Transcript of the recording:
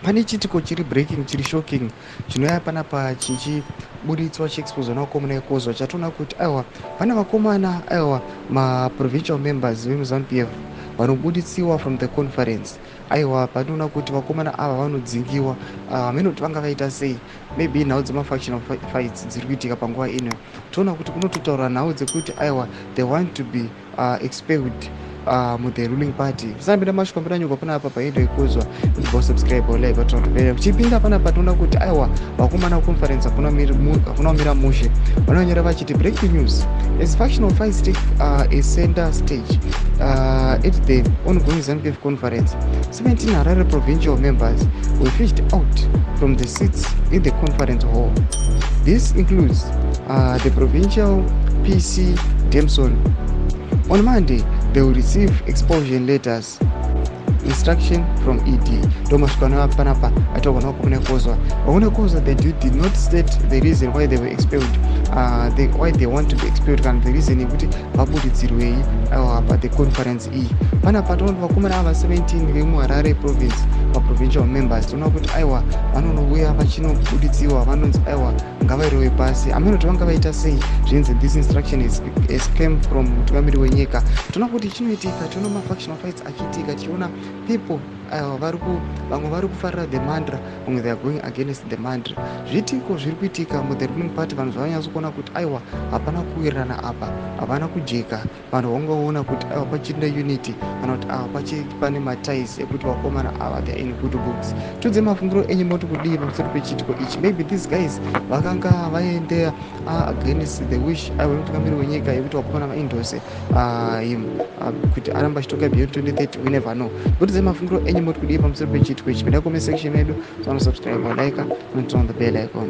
Pane chiitiko chiri breaking, chiri shocking, chinouya panapa chichiburitswa, chiexposwa navakomana ekozwa. Chatoona kuti aiwa, pane vakomana, aiwa, maprovincial members vemuZANU PF vanobuditsiwa from the conference. Aiwa, panoona kuti vakomana ava vanodzingiwa. Hameno kuti vanga vaita sei. Maybe nhau dzemafactional fights dziri kuitika panguva ino. Toona kuti kunototaura nhau dzekuti aiwa, they want to be expelled muthe ruling party. Tisambinda masvika mbiranyogwa panapa paendo ikozwa ichibva kusubscribe, like, vatinotoperera kuchipinda panapa. Tinoona kuti aiwa, vakomana conference hakuna kumira mushe. Vanonyora vachiti, "Breaking news as factional fights take a center stage at the ongoing ZANU PF conference. 17 Harare provincial members were fished out from the seats in the conference hall. This includes the provincial PC Damson. On Monday, they will receive expulsion letters, instruction from ED." Ndo masvika panapa ataurwa navakomana kozwa. Vakomana kozwa, they did not state the reason why they were expelled, why they want to be expelled, kana the reason yekuti vabudidzirwei pathe conference iyi. Panapa toona vakomana ava 17 vemuHarare province, maprovincial members. Toona kuti aiwa, vanonouya vachinobuditsiwa, vanonzi aiwa, ngavairove pasi. Hameno kuti vanga vaita sei. Zvinzi this instruction is came from mutungamiri wenyika. Toona kuti chinoitika, toona mafactional fights achiitika, tichiona people vari vamwe vari kufarira the mantra, vamwe they are going against the mantra. Zviitiko zviri kuitika muthe ruling party, vanhu zvavanyatso kuona kuti aiwa, hapana kuwirirana apa, hapana kujeka. Vanhu vangaona kuti aiwa, pachirina unity, kana kuti ava pachiri pane maties ekuti vakomana ava, they are in good books. Tudze mafungiro enyu, moti kudii pamusoro pechiitiko ichi? Maybe these guys vakanga vaendea against the wish, aiwa, yemutungamiri wenyika yekuti vakomana vaendorse him kuti aramba achitonga beyond 2030. We never know. Kutidze mafungiro enyu, moti kudii pamusoro pechiitiko ichi? Pinda comment section yedu, so subscribe, like and turn on the bell icon.